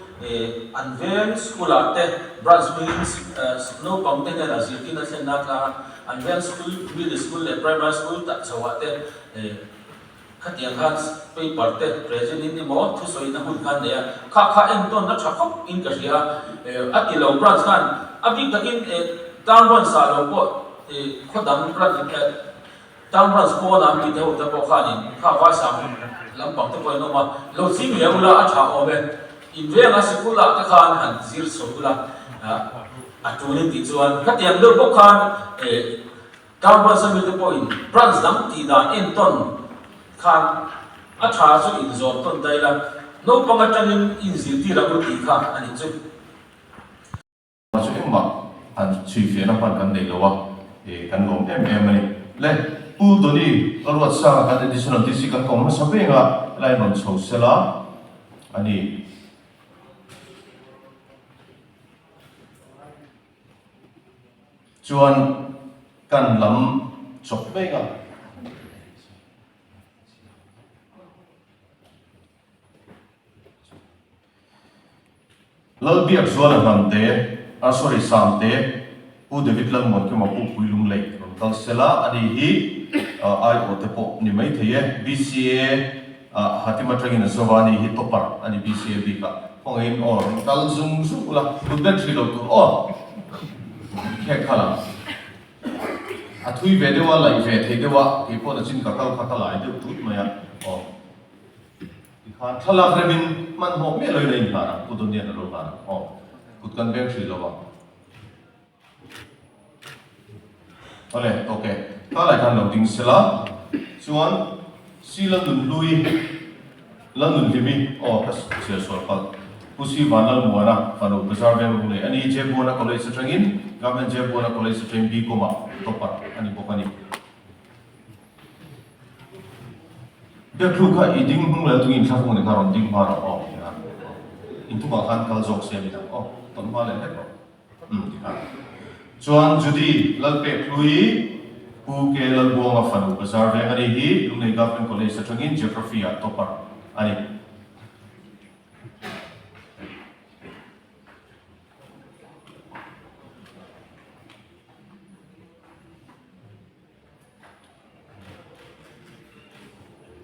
an veng school ah te branch hmingin naupang te hnenah zirtirna thlenna a tla a, an veng school middle school leh primary school tak chhoah te. Khatiang khan paper te present in emaw thusawi na hun khan nei a, kha kha entawn a tha khawp in ka hria a, a ti lo branch khan a bik takin town branch ah lo pawh khaw dang branch town branch pawn ah mi te ho te pawh khanin kha vaisam lampang te pawh in awm a, lo ching leh ula a tha awm e, in venga sikul ah te khan han zir chho ula a tul in tih chuan khatiang deuh bawk khan Town branch a mite pawhin branch dang tih dan entawn khan a tha chu inzawm tawn ta ila, naupang atangin inzirtir ang u tih kha a nih chu. Chu engmah han chhuifiahna hman kan nei lo a, kan lawm em em a ni. Le Pu Donny Lalruatsanga kan Additional DC kan kawm hmasa veng a, helai rawn chho sela a ni. Chuan kan lam chawp mek a. Lalbiakzuala Hnamte, ah sorry Sangte, Pu David Lalmuankima Pu Puilunglei rawn kal sela a ni hi aiawh te pawh ni mai thei e. BCA ah Hatim atangin a zova a ni hi topper a ni BCA bikah. Khawngaihin aw rawn kal zung zung ula, kut ben hrih lo tur aw. Khek kha lang. A thui ve deuh a, laih ve thei deuh a, keipawh nachin ka kal kha ka lai deuh tut mai a, aw. Khan thlalak remin hmanhmawh miah loin a inhlan ang, Pu Donian a lo hlan ang. Aw, kut kan veng hrih lo ang. Awle, ok. Thalai khan lo ding sela, chuan Si Lalnunhlui, Lalnunhlimi, aw ka chhiar sual palh, Pu Si Vanlalmuana fanu Bazar Veng Lunglei a ni, Jebuana College atangin, Government Jebuana College atangin B-Com ah topper a ni bawk a ni. Biakthlu kha i ding hnung leh tungin thlahrung ni kha rawn ding hma rawh aw ti khan in tumah khan kal zawk se mi dang aw tawn hma leh hlek rawh umm ti khan chuan Judy Lalpekhlui Pu K Lalbuanga fanu bazar veng a ni hi Lunglei Government College atangin Geography ah topper a ni.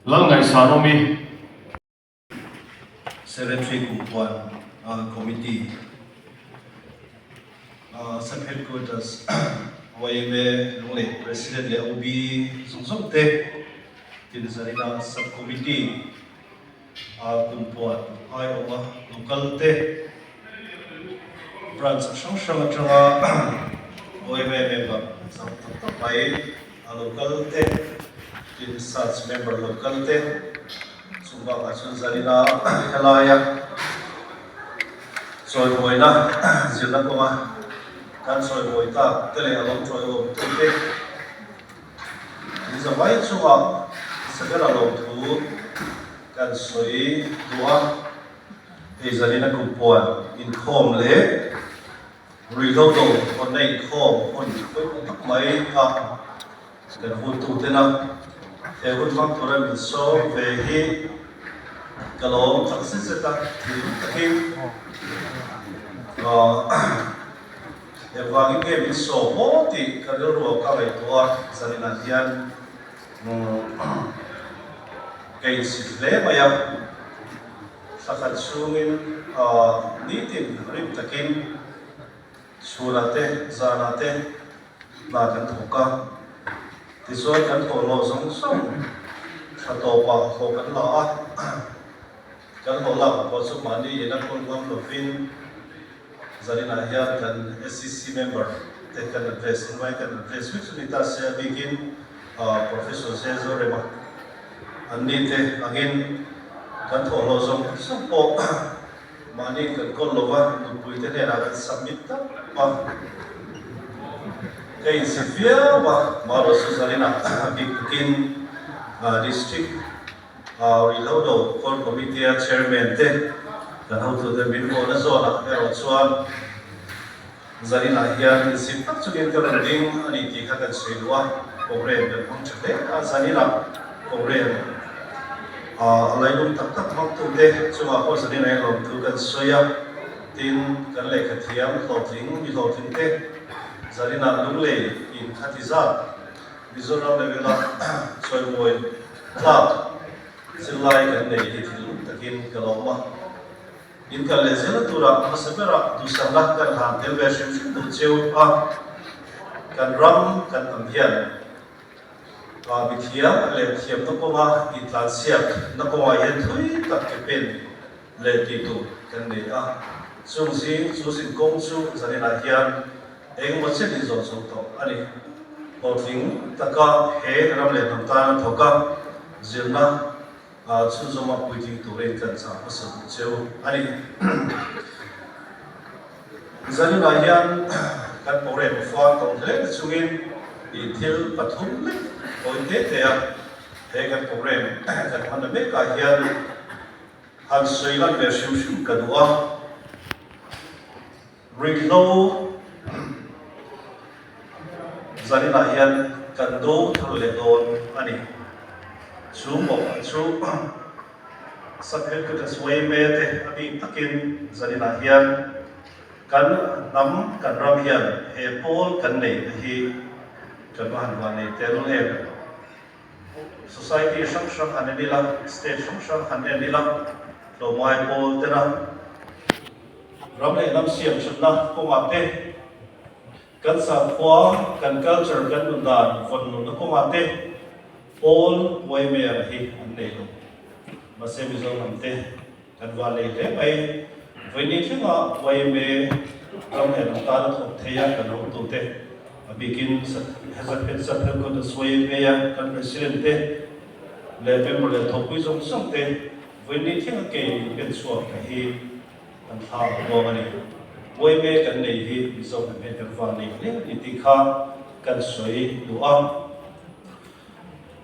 Lalngaihsan awm i. Secretary Kumpuan Committee Sub Headquarters yma Lunglei President leh OB zawng zawng te tin Zarina Sub Committee Kumpuan aiawma local te Branch hrang hrang atanga yma member zau tak tak mai a lo kal te, tin SADC member lo kal te, chung bakah chuan zanina helaia chawibuaina zirna kawnga kan chawibuai tak te leh a lo chawiawm tu te in zavai chungah Isabella lawmthu kan sawi duh a. Hei zanin a kumpuan inkhawm leh ruihhlo do hawnna inkhawm hun pawimawh tak mai kha kan huntutena he hun hmang tura min sawm ve hi ka lawm tak zet zet a, thinlung takin engvangin nge min sawm maw tih ka rilru ka ngaihtuah a, zaninah hian Ka insit hle mai a, thla khat chhungin nitin rim takin chhunah te zanah te hna kan thawk a, tichuan kan thawhhlawh zawng zawng thla tawpah hlawh kan la a, kan hlawh lak pawh chu mahni ina kawl ngam lovin zaninah hian kan SCC member te kan address engmai kan address vek chu ni ta se a bikin Professor Zezorema an ni te angin kan thawhhlawh zawng zawng pawh mahni kan kawl lo va, nupui te hnenah kan submit tak a, ka insi viau a, Maro Suzanina bik takin District Ruihhlo Do Core Committee-a Chairman te kan hotute min vawhna zawnah erawh chuan Zaninah hian insit tak chungin ka rawn ding a ni tih kha kan sawi duh a, program kan hmang tha hle a, zaninah program a lailum tak tak hmangtute chungah pawh zaninah hian lawmthu kan sawi a, tin kan lehkha thiam hlawhtling mi hlawhtling te zaninah Lunglei in khati zat Mizoram level a chawimawi tlak zirlai kan nei hi thinlung takin ka lawm a. In kal leh zel tura hmasa berah duhsakna kan hlan tel ve hrim hrim duh cheu a, kan ram kan tam hian mithiam leh thiamna kawnga intlansiakna kawngah hian thui tak ke pen leh tih tur kan nei a, chung zing chu zin kawng chu zaninah hian engemaw chen inzawn chho tawh a ni. Hlawhtling taka he ram leh hnam tana thawk a, zirna Chhunzawma puitling turin kan chah hmasa duh cheu a ni. Zaninah hian kan program a far tawh hle na chungin ih thil pathum lek tawi te te a, he kan program kan hman na mekah hian han sawi lan ve hrim hrim ka duh a. Ruihhlo zaninah hian kan do thar leh dawn a ni. Chu mawh chu Sub-Headquarters yma te a bik takin zaninah hian kan hnam kan ram hian he pawl kan nei te hi kan va han van nei tel em. Society hrang hrang han en ila, state hrang hrang han en ila, tlawmngai pawl tena Ram leh hnam siam thatna kawngah te, kan sakhua, kan culture, kan nun dan vawn nunna kawngah te pawl Uaimer hi an nei lo. Mahse Mizo hnam te kan van lei hle mai. Vawiini thlenga yma ram leh hnam tana thawk thei a kan hotute, a bikin Sap Headquarters yma a kan President te leh member leh thawkpui zawng zawng te vawiini thlenga ke in pen chhuak thla hi kan thla a buang a ni. Yma kan nei hi Mizo hnam hian kan van lei hle a ni tih kha kan sawi duh a.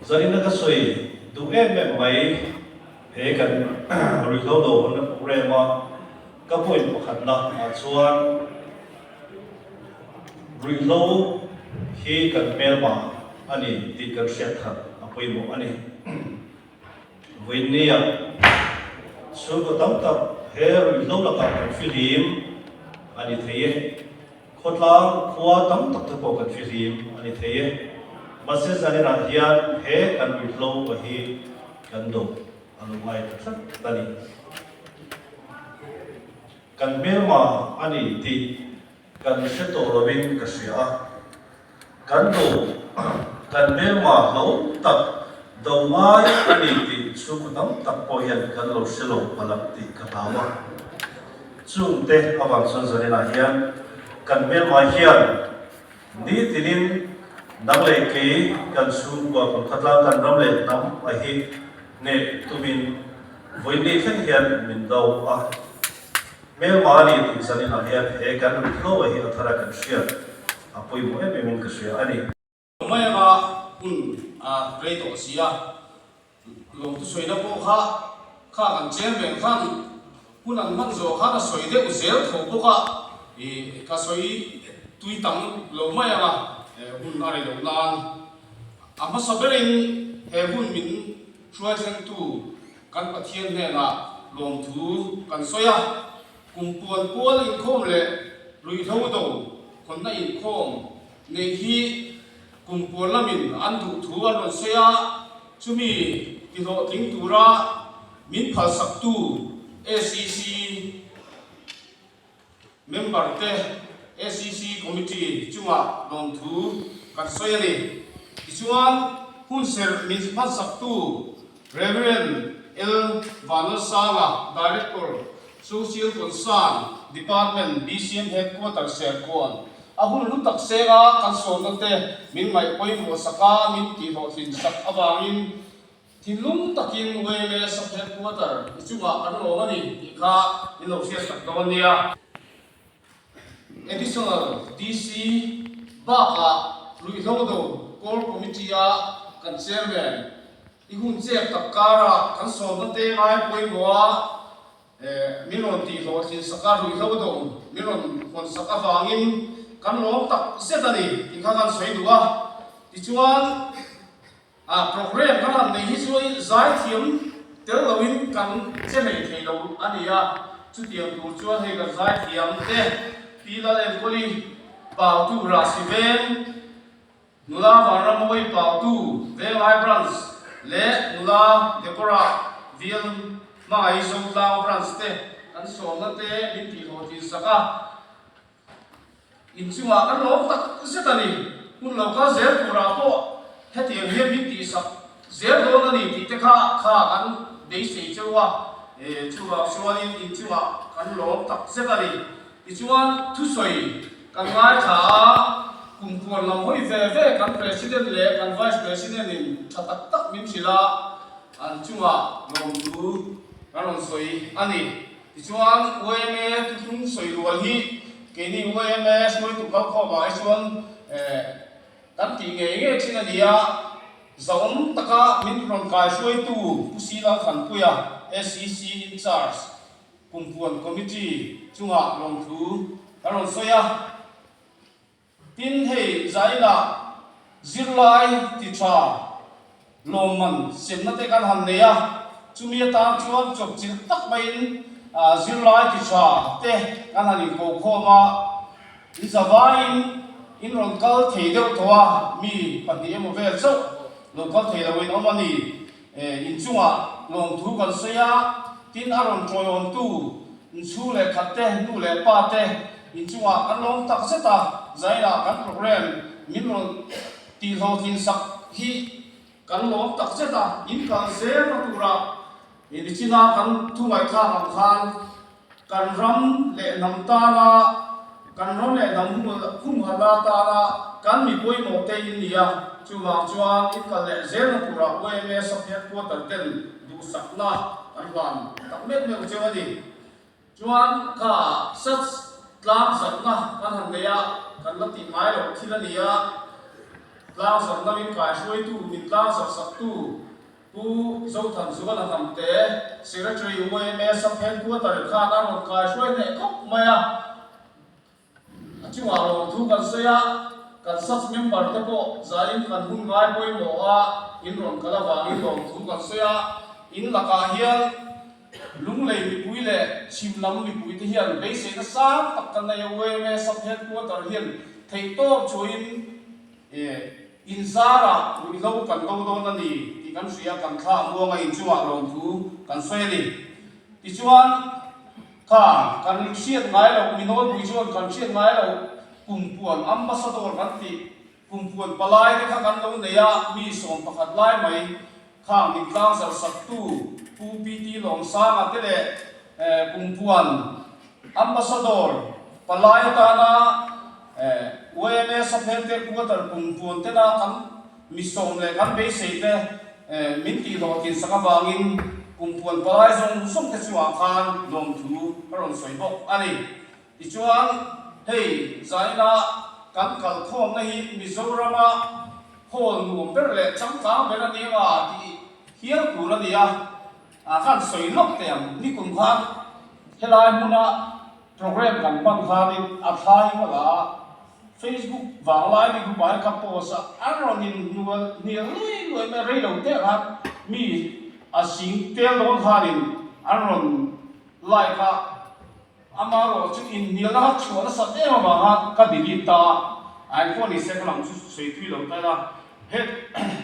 Zarina ka sawi duh em em mai, he kan ruihhlo do hawnna program a ka point pakhatna ah chuan ruihhlo hi kan hmelma a ni tih kan hriat that a pawimawh a ni. Vawiinnia chhungkaw tam tak he ruihhlo lakah kan fihlim a ni thei e. Khawtlang khua tam tak te pawh kan fihlim a ni thei e. Mahse zaninah hian he kan ruihhlo a hi kan do a lo ngai ta tlat a ni. Kan hmelma a ni tih kan hre tawh lovin ka hria a. Kan do, kan hmelma hlo tak do ngai a ni tih chhungkaw tam tak pawh hian kan lo hre lo palh tih ka hlau a. Chungte avang chuan zaninah hian kan hmelma hian nitinin nang leh kei kan chhungkua kan khatlang kan ram leh hnam a hi hneh tumin vawiin ni thleng hian min do a. Hmelma a ni tih zaninah hian he kan ruihhlo a hi a thara kan hriat a pawimawh em em in ka hria a ni. Mai anga hun a rei tawh si a, lawmthusawiina pawh kha kha kan chairman khan hun an hman zawh khan a sawi deuh zel tho bawk a, ih ka sawi tui tam lo mai anga hun a rei loh nan a hmasa berin he hun min hruai thlengtu Kan Pathian hnenah lawmthu kan sawi a, kum puan kual inkhawm leh ruihhlo do hawnna inkhawm neih hi kum puan lamin an duh thu an rawn sawi a, chumi tihlawhtling tura min phalsaktu SEC member te SEC Committee chungah lawmthu kan sawi a ni. Tichuan, hunserh min hmansaktu Rev. L. Vanlalsanga, Director, Social Concern Department, BCM Headquarter Serkawn, a hun hlu tak senga kan sawmna te min ngaih pawimawh saka min tihhlawhtlin sak avangin Thinlung takin YMA Sub-Headquarter i chungah kan lawm a ni tih kha in lo hriat tak dawn nia. Additional DC bakah Ruihhlo Do Core Committee-a kan Chairman i hun chek tak karah kan sawmna te ngai pawimawh a min rawn tihhlawhtlin sak a, ruihhlo do min rawn hawn sak avangin kan lawm tak zet a ni tih kha kan sawi duh a. Tichuan. A program kan han nei hi chu zaithiam tel loin kan che hlei thei lo a ni a, chutiang tur chuan hei kan zaithiam te Pi Lal Enkawli Pautu Rasi Veng, Nula Vanramawii Pautu Venglai Branch leh Nula Deborah Vial Hmangaih Zotlang Branch te kan sawmna te min tihhlawhtlin sak a. Inchungah kan lawm tak zet a ni. Hun lo kal zel turah pawh hetiang hian min tihsak zel dawn a ni tih te kha kha kan beisei cheu a, chuvang chuanin inchungah kan lawm tak zet a ni. Tichuan thusawi kan ngaithla a, kum puan lam hawi ve ve kan President leh kan Vice President in tha tak tak min hrilh a, an chungah lawmthu kan rawn sawi a ni. Tichuan yma thuthlung sawi rual hi keini yma hruaitu kalkhawmah hi chuan kan tih ngei ngei thin a ni a, zahawm taka min rawn kai hruaitu Pu Si Lalthanpuia, SEC in charge, Kumpuan Committee chungah lawmthu kan rawn sawi a. Tin, hei zainah zirlai ti tha lawmman semna te kan han nei a, chumi atan chuan chawpchilh tak maiin zirlai ti tha te kan han inkokhawm a, in zavaiin in rawn kal thei deuh tawh a, mi pahnih emaw vel chauh lo kal thei loin awm a ni. Inchungah lawmthu kan sawi a, tin a rawn tawiawmtu inchhung leh khat te, nu leh pa te inchungah kan lawm tak zet a, zainah kan program min rawn tihhlawhtlin sak hi kan lawm tak zet a, in kal zel na turah. Nichina kan thu ngaihthlak ang khan kan ram leh hnam tana, kan ram leh hnam humhalna tana kan mi pawimawh te in ni a, chuvang chuan in kal leh zelna turah YMA Sub-Headquarter ten duhsakna kan hlan tak meuh meuh cheu a ni. Chuan kha sats tlang zatna kan han nei a, kan la tih ngai loh thil a ni a, tlang zatna min kaihruaitu, min tlang zat saktu Pu Zothan Zuala Hnamte, Secretary YMA Sub Headquarter khan a rawn kaihruai hneh khawp mai a. A chungah lawmthu kan sawi a, kan sub member te pawh zain kan hun ngai pawimawh a, in rawn kal avangin lawmthu kan sawi a, in lakah hian Lunglei mipui leh chhim lam mipui te hian beiseina sang tak kan nei a, YMA sub headquarter hian theihtawp chhuahin inzarah ruihhlo kan do dawn a ni tih kan hria, kan thla a muang a, inchungah lawmthu kan sawi a ni. Tichuan. Kha kan hriat ngai loh, mi nawlpui chuan kan hriat ngai loh kumpuan ambassador kan tih, kumpuan palai te kha kan lo nei a, mi 11 lai mai khang min tlangzar saktu Pu PT Lawmsanga te leh kumpuan ambassador palai atana YMA Saphelte quarter kumpuan tena kan Mi sawm leh kan beisei te min tihhlawhtlin sak avangin kum puan palai zawng zawng te chungah khan lawmthu a rawn sawi bawk a ni. Tichuan, hei zaina kan kalkhawmna hi Mizorama hall nuam ber leh changkang ber a ni anga tih hial tur a ni a, khan sawi lawk teh ang. Nikum khan helai hmuna program kan hman khanin a thlai ka la a. Facebook vanglai ni group ah hian ka post a, an rawn in hnual hnial luai luai mai a, rei lo teh khan mi a sing tel dawn khanin an rawn like a, amarawh chu inhnialna kha chhuah nasat em avang khan ka delete ta a, a engpawh ni se ka lam chu sawi thui lo ta ila, he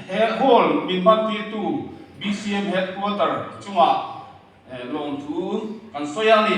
he hall min hman tirtu BCM headquarter chungah lawmthu kan sawi a ni.